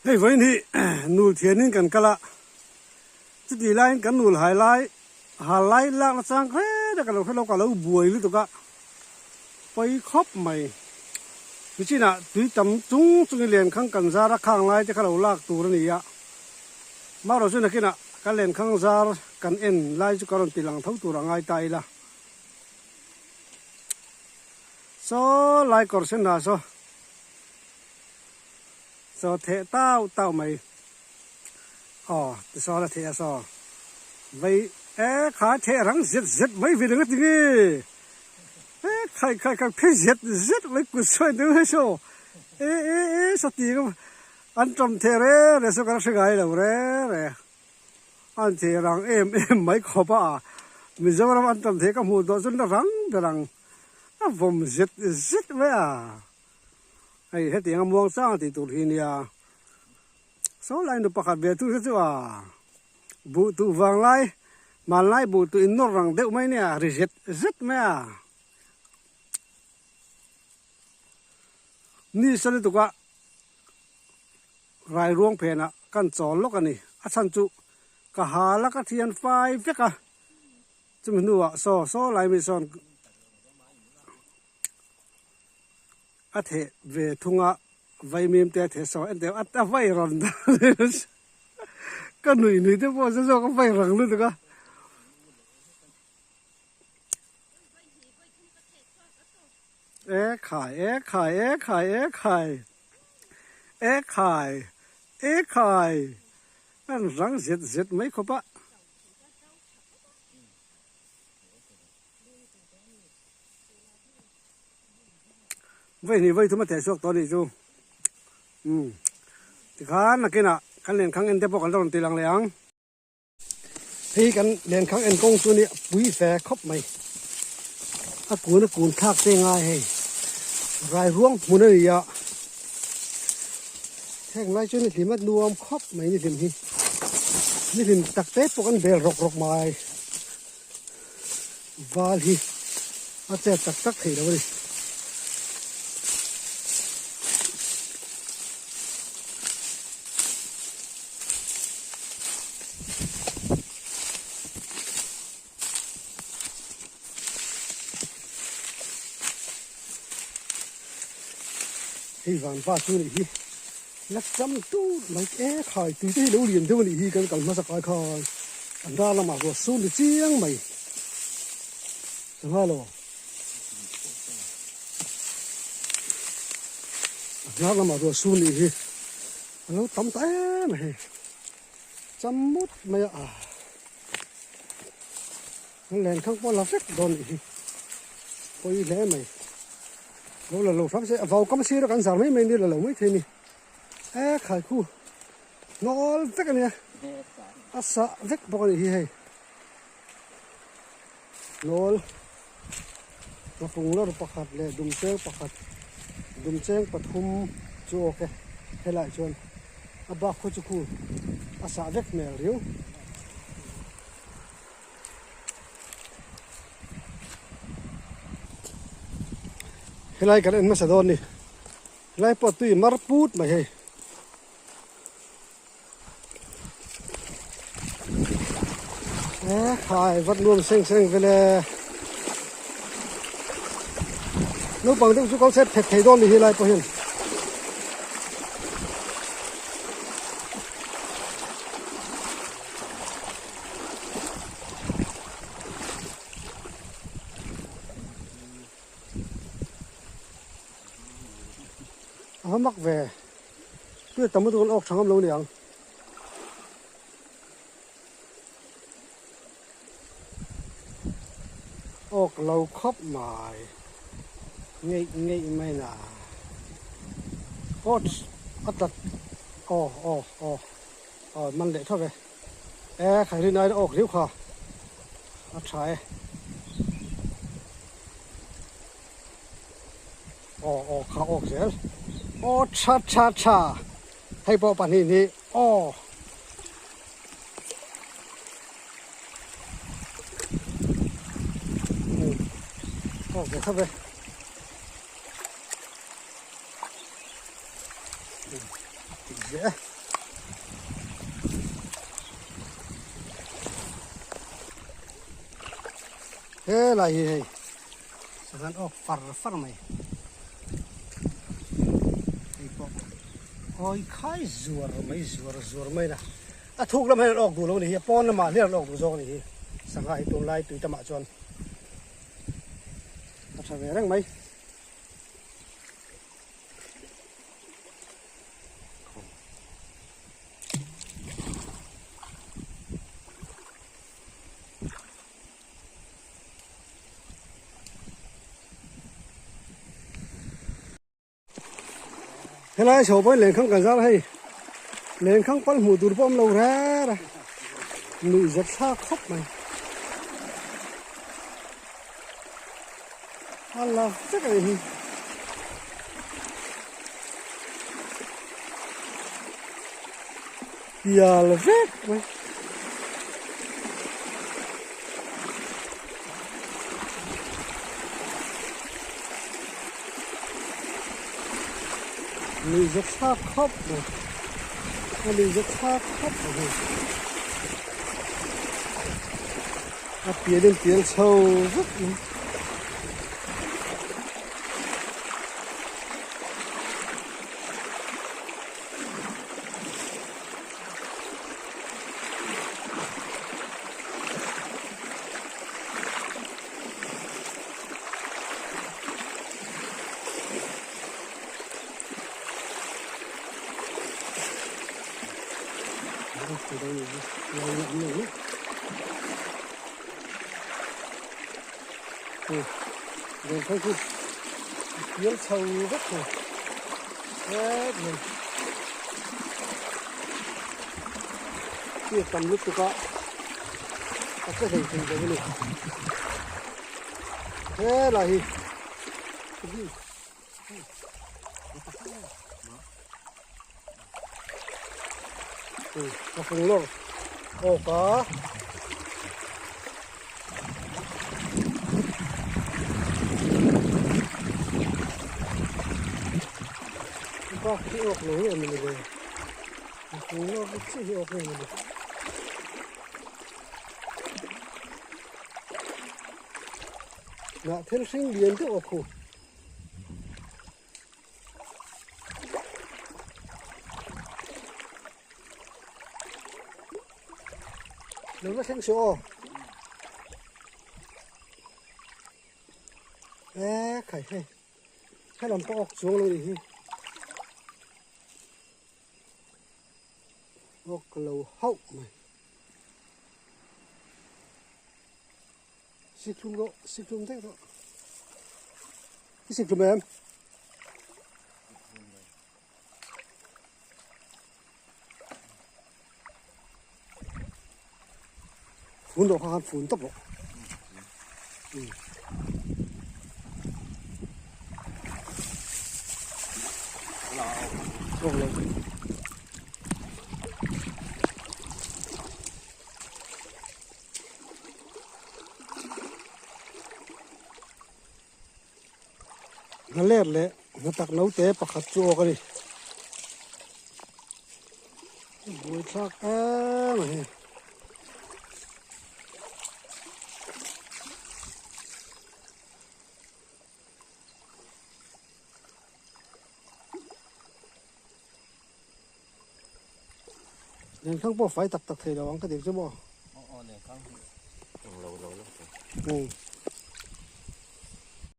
Hei vawiin hi nul thianin kan kal a, chutih laiin kan nul hai lai hal lai lak na chang hret a ka lo hre lo ka lo buai lutuk a, pawi khawp mai. Nichinah tui tam chung chungin lenkhang kan zar a khang lai te kha lo lak tur a ni a, marawh chu nakinah kan lenkhang zar kan en lai chu ka rawn ti lang tho tur a ngai ta ila. Saw lai kawr sen ha saw. Chaw theh tau tau mai. Aw ti sawn a theh a saw. Vei e kha theh rang zet zet mai ve ringawt tinge. E khai khai khai phei zet zet mai kut sawi deuh he saw. E e e saw ti ka an tawm theh re re saw ka la hre ngai lo re re. An theh rang em em mai khawp a. Mizoram an tawm theh ka hmuh tawh chuan la rang ber ang. A vawm zet zet mai a. Hei hetiang a muang chang tih tur hi nia saw lai nu pakhat ve thung te chu a buh tuh vang lai hmanlai buh tuh in nawr rang deuh mai nia ri zet zet mai a ni sa lutuk a rai ruang phenah kan chawl lawk a ni a chhan chu ka hal a ka thian fai vek a chumi hnuah saw saw lai mi sawn. A theh ve thung a, vaimim te a theh saw en teh a a vai rawn ka nui nui te pawh a zawk a vai rang lutuk a. E khai e khai e khai e khai e khai e khai an rang zet zet mai khawp a. Vawi hnih vawi thum a theh chhuak tawh a nih chu umm tikhan nakinah kan lenkhang en te pawh kan rawn ti lang leh ang. Hei kan lenkhang en kawng chu nia pui fe khawp mai a kun a kun thlak te ngai hei rai ruang hmun a ni a heng lai chu ni hlim a nuam khawp mai ni hlim hi ni hlim tak te pawh kan bel rawk rawk mai. Val hi a chet tak tak thei lo a ni. Hei van va chu nih hi la cham tut mai e khai tui te hi lo lian deuh a nih hi kan kal hmasa kai khan a hnar lamah ruah sur ni chiang mai sangha lo a hnar lamah ruah sur nih hi a lo tam ta em a hei cham mut mai a Lenkhang pawh la vek dawn nih hi pawi hle mai lo la lo hram se vau kam sir a kan zar mai mai ni la lo mai thei ni e khai khu hnawl vek a nia a sah vek bawk a nih hi hei hnawl ngapung lawr pakhat leh dumcheng pakhat dumcheng pathum chu awk e helaiah chuan a bak khaw chu khu a sah vek hmel riau. Helai kan en hmasa dawn ni helai pawh tui mar put mai hei e khai vat nuam seng seng vele naupang deuh chu kal se phet thei dawn ni helai pawh hian. A va mak ve tui tam lutuk an awk tha ngam lo niang. Awk lo khawp mai ngeih ngeih mai na awt a tlat aw aw aw aw man leh tho ve. E khai rin aiin a awk riau kha a tha e aw aw kha awk zel aw tha tha tha hei pawh pahnih ni aw awk ve khawp e tih ve e. Helai hi hei sanghan awk far far mai hei pawh awi khai zuar mai zuar zuar mai la a thuk lam hian an awk duh lo a ni hi a pawn lamah hliar an awk duh zawk a ni hi sangha hi tunlai tui tamah chuan a tha ve reng mai. Helai chho pawhin lenkhang kan zar hei lenkhang pal hmuh tur pawh awm lo rêr a nuih zet thlak khawp mai a la vek a nih hi. Pial vek mai. Lui zet thlak khawp mai. A lui zet thlak khawp mai hei. A pial in pial chho vek mai. Pial chho vek thei het mai chi tam lutuk a a che hlei thei lo a ni helai hi ka fung lawk awk a. Bak hi awk lo em ni le ka fung lawk chi hi awk em ni. Nah thil hring lian deuh a khu. Lo la thleng suh aw. E khai hei. Helam pawh awk chuang lo nih hi. Awk lo hauh mai. Sikhlum rawh, sikhlum daih rawh. I sikhlum em? Phun rawh kha khan phun tawp rawh. Awk lo. Hnaler leh hnatak naute pakhat chu awk a ni. Buaithlak em a hi. Lenkhang pawh fai tak tak thei lo ang ka dik chu maw? Aw aw lenkhang hi eng lo lo lo.